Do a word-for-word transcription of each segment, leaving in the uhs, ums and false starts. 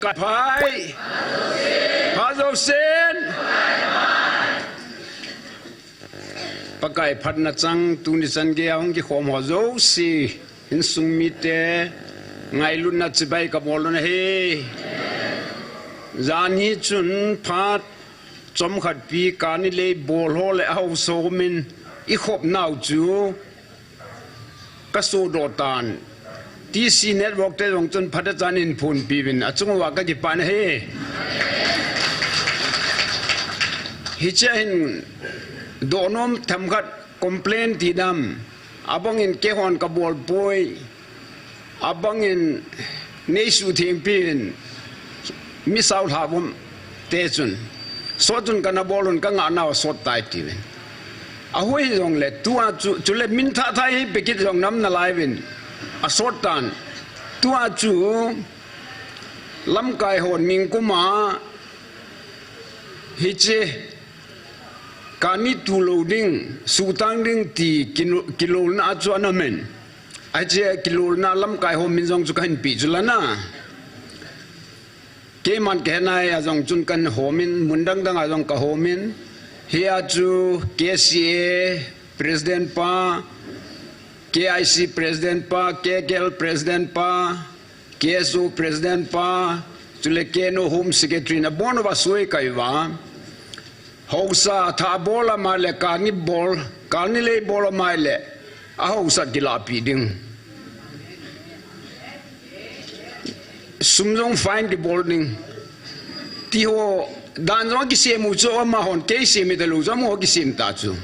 Ka phai. Pha jousen. Pakai phatna chang tuni chan geiya hung kikhom ho jouse, insung mite ngailutna chibai kabol u ahi. Jan hi chun phat chomkhat pi kani lei bol ho le ahaosa min ikhop nau chu kasodoh tan. T C network te jong chun phatechan hin phonpi uvin, achung uva kakipah e. Hiche a hin dohnom themkhat complain ti dam. Abang in keihon kabol poi. Abang in neisuhtheng pi uvin. Mi sao lha vom te chun. Sot chun kana bol un kangah nau asot tai ti uvin. Ahui jongle, tua chu, chule min thah thah hi pekit jong nam nalai uvin. Asot tan. Tua chu, lamkai ho ningkum a, hiche, kani tu lou ding, suhtang ding ti kinu-, kilolna chu ana men. Hiche kilolna lamkai ho min jong chu kahin pe chu lana. Keiman kahe nai a jong chun kahin homin, mun dang dang a jong kahomin. Hia chu K C A President pa, K I C President pa, K K L President pa, K S O President pa, chule K N O Home Secretary na bon uva soi kai uva. Haosa tha bol a mai le kani bol, kani lei bol a mai le. Ahaosa kilahpi ding. Sum jong fine kibol ding. Ti ho dan jong kisem u chu amahon kei sem hita lou chu amaho kisem ta chu.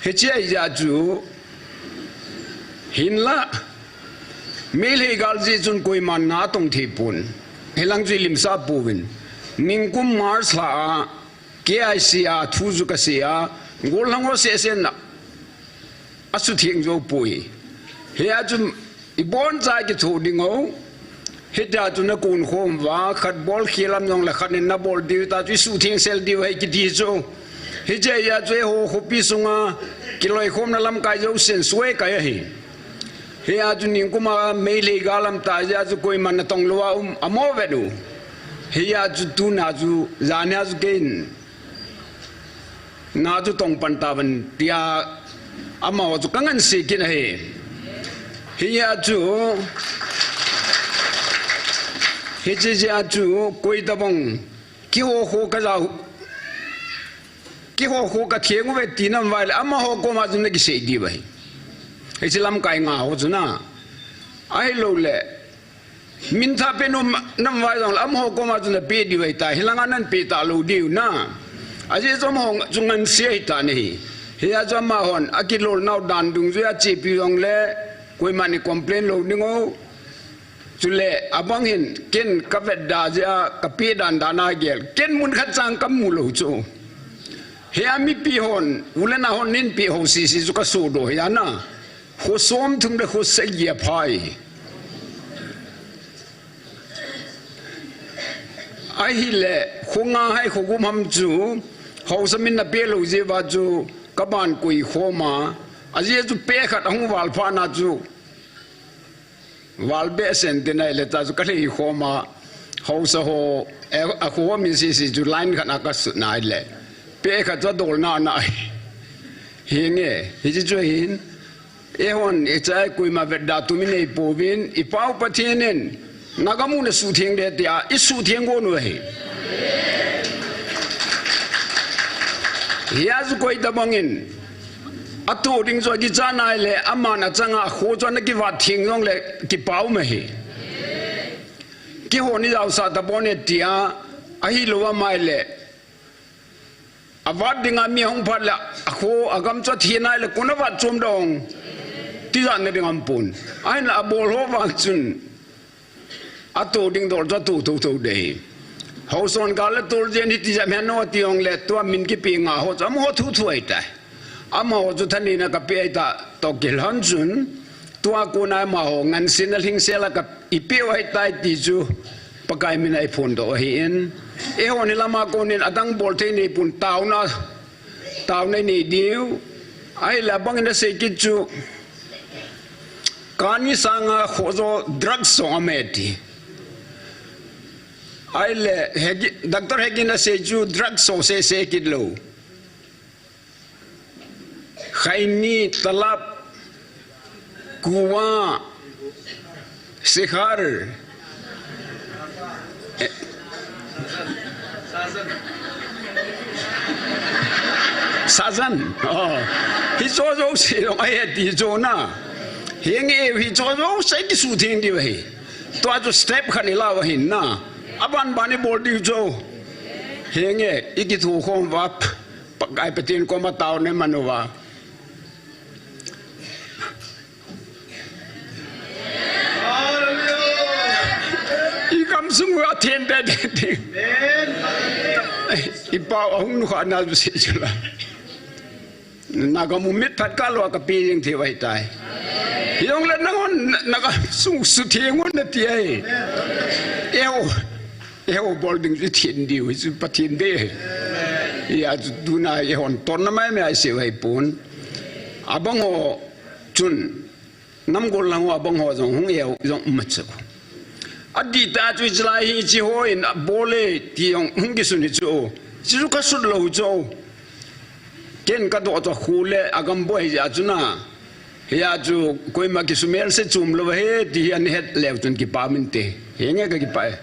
Hiche ahijeh chu hinla. Meitei gal jeh chun koiman na tong thei pon. Hilang chu ilimsah pouvin. Ningkum March lha a K I C a thu chu kasei a. Gollhang ho seh seh na. Asuhtheng jou poi. Hia chu ibon cha kitho ding u. Hitia chu nakon khom uva, khat bol khel lam jongle khat in nabol diu ta chu isuhtheng sel diu ahi kiti chu. Hiche ahijeh chu eiho khopi sunga kiloikhomna lamkai jousen soi kai ahi. Hia chu ningkum a Meitei gal lam ta jeh chu koiman natong lou a um, amo vet u. Hia chu tuna chu, jan hia chu keiin na chu tong pan tauvin tia amaho chu kangansei kit ahi. Hia chu, hiche jeh chu koi tabang kiho kho kajao, kiho kho katheng uve ti nam uva le amaho koma chu nakisei diu ahi. Hiche lamkai nga ho chu na. Ahilouleh, min thah pe nom nam uva jongle amaho koma chu napeh diu ahitai, hilanga napeh talou diu na. Ajeh chu amaho chu ngansei ahitan ahi. Hia chu amahon akilolnau dan dungjuia achepi jongle koiman icomplain lou ding u. Chule abang hin ken kavetda jeh a kapeh dan dan a gel. Ken mun khat chang kamu lou chu. Hia mipi hon, u le nao hon neihin peh ho sese chu kasodoh hia na. Kho somthum le kho sagi aphai. Ahile, kho nga ham kho gup ham chu, haosa min napeh lou jeh uva chu, kaban koi khom a, ajeh chu peh khat ahung val phat na chu, val behseh in tin ahile ta chu kalhei khom a, haosa ho, eh, akho min sese chu line khat a kasut na ahile, peh khat chu adol na na ahi. Hinge, hiche chu hin, eihon, ichai koima vetda tumin eipouvin, ipau Pathen in, nagamun asuhtheng de tia, isuhtheng gon u ahi. Hia chu koi tabang in, atoh ding chu akichat nai le, aman achanga kho chu ana kivat theng jongle, kipah um ahi. Kihon ijaosah tapon e tia, ahilou a mai le, avat dinga mi ahung phat le, akho, agam chu athi nai le, kona vat chom dong. Tijat na ding aum pon. Ahinla abol ho vang chun. Atoh ding dol chu atoh thotho de. Haosa hon gal le tol jeng hiti jep hen o ati jongle, tua min kipeh nga ho chu amaho thuthu ahitai. Amaho chu thaneina kapeh ahitah toh kilhon chun, tua kona amaho ngansena lhingsel a ka ipeh u ahitai ti chu Pakai mina iphondoh ahin. Eihon hilama konin adang bol thei neipon taona, taona inei diu. Ahile abang in asei kit chu, kani sanga khojo drugs jong aume ti. Ahile, Hegi, Doctor Hegin asei chu drug so se se kit lou. Khaini, talab, kuwa, sikhar. Eh. Sajan. Oh. Hicho jouse jong ahet ti chu na. Henge, hicho jouse kisu theng diu ahi. Tua chu step khat ilah u ahin na. Aban ban ibol diu chu. Henge, ikithukhom uva. Pakai Pathen koma taona iman uva. I gamsung u athen te te te. I pau ahung nukha na chu sei chu la. Naga mu mit phat kah lou a kapi jeng thei u ahitai. Hijongle nanghon na, naga sung sutheng un nati ahi. Eiho, eiho bol ding chu ithin diu, hichu Pathen dei ahi. Hijeh chun tuna eihon tonna mai mai a isei u ahipon. Abang ho chun, namgol lang ho abang ho jong hung eiho jong um a chu. Adih tah chu hichelai hi hiche hon abol e ti jong hung kisun hi chu. Hichu kasut lou chu. Ken kadoh chu khu le agam boi hijeh chun a. Hijeh chun koima kisumel se chom lou ahi ti hi ahet leu chun kipah minte. Henge kakipah e.